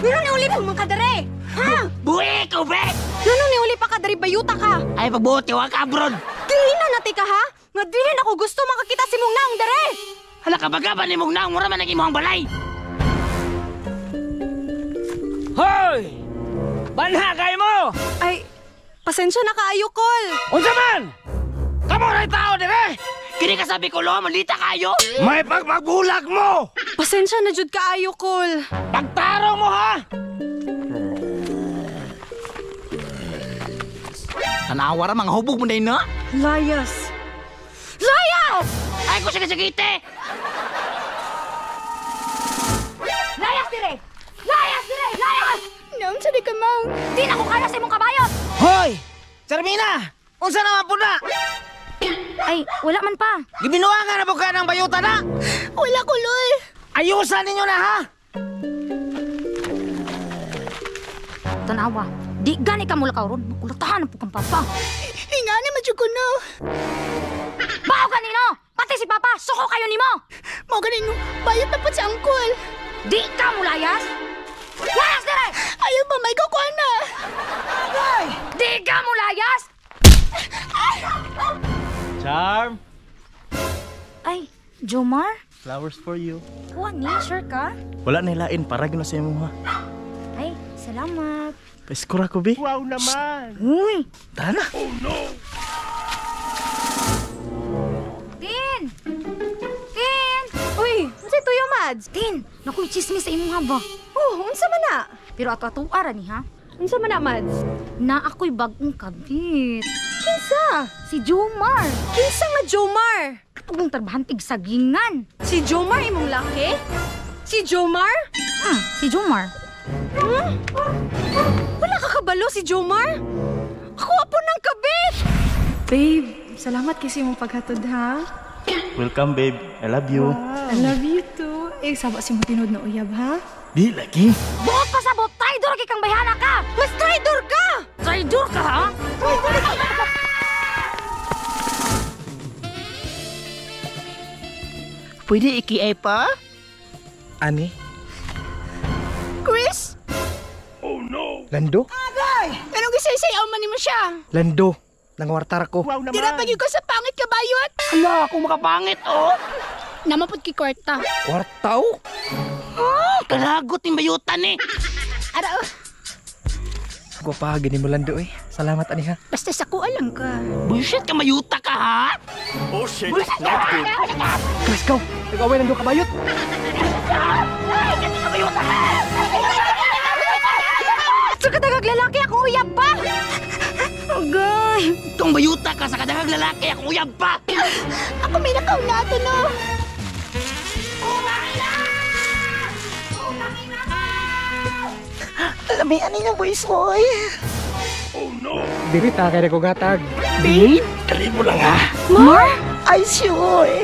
Ngano ni uli pa man ka dere? Ha? Buhi ko, be! Ngano ni uli pa ka dere bayuta ka? Ay, pagbuot, wa ka abroad. Dili na nati ka, ha? Nga dili na ko gusto makakita si mong naong dere. Hala ka baga ba ni mong naong mura man ang imong balay? Hoy! Banha kay mo! Ay, pasensya na kaayo, Kol. Unsa man? Kamo ray tao dire! Kini ka sabi ko lo, malita kayo! May pagpagulag mo! Pasensya na jud kaayo, Kol. Pagtarong mo, ha! Tanawa ra mga hubog mo na yun, no? Layas! Layas! Ay ko sige sige. Layas dire! Layas dire! Layas! Naon sa di ka, mang? Di na ko kaya sa imong kabayot! Hoy! Charmina! Unsa naman po na? Ay, wala man pa. Gibinuangan na po ka ng bayuta na! Wala ko, Lol. Ayusan ninyo na, ha? Tanawa, di gani ka mula karon, makulatahan po kang papa. Hinga na man ko no. Bao kanino! Pati si papa, suko kayo nimo! Mao ganino, bayot na po si angkol. Di ka mulayas! Layas dire! Ayaw ba, may kukuha na. Di ka mulayas! Charm! Ay, Jomar? Flowers for you. Kuha ni, sure ka? Wala na ilain, para gina sa imo ha. Ay, salamat. Paiskura ko, bi. Wow naman! Uy! Tara na. Tin! Tin! Uy, unsa tuyo, Mads? Tin! Naku, chismis sa imong haba. Oh, unsa man na? Pero ato-ato ara ni ha? Unsa man na, Mads? Na ako'y bagong kabit. Kinsa? Si Jomar! Kinsa nga Jomar? Katong tarbahantig sagingan. Si Jomar imong laki? Si Jomar? Hmm, si Jomar. Hmm? Wala ka kabalo si Jomar? Ako apo ng kabit! Babe, salamat kasi mong paghatod ha. Welcome, babe. I love you. I love you too. Eh, saba si mo tinod na uyab ha. Di lagi. Buot pa sabot, traidor kay kang bayhana ka! Mas traidor ka! Traidor ka ha? Pwede iki pa? Ani? Chris? Lando? Anong gisay-sayaw man nimo siya? Lando. Nangwartar ko. Wow naman! Dira pag ko sa pangit ka bayot. Hala, ako makapangit, oh! Namapod ki kwarta. Kwartaw? Ah, kalagot yung bayutan eh! Ara, oh, Gwapa, gini mo Lando eh. Salamat ani ha. basta sa kuha lang ka. Bullshit ka, mayuta ka, ha? Oh shit! Not good! Chris, go! Nag-away Lando kabayot! Sa kadagag lalaki akong uyab pa! Agay! Itong bayuta ka sa kadagag lalaki, akong uyab pa! Ako may nakaw na ito, no? Lamian ninyo, boys, boy! Dili ta kay ko gatag. Babe, dali mo lang, ha? Mar? Ay, sure!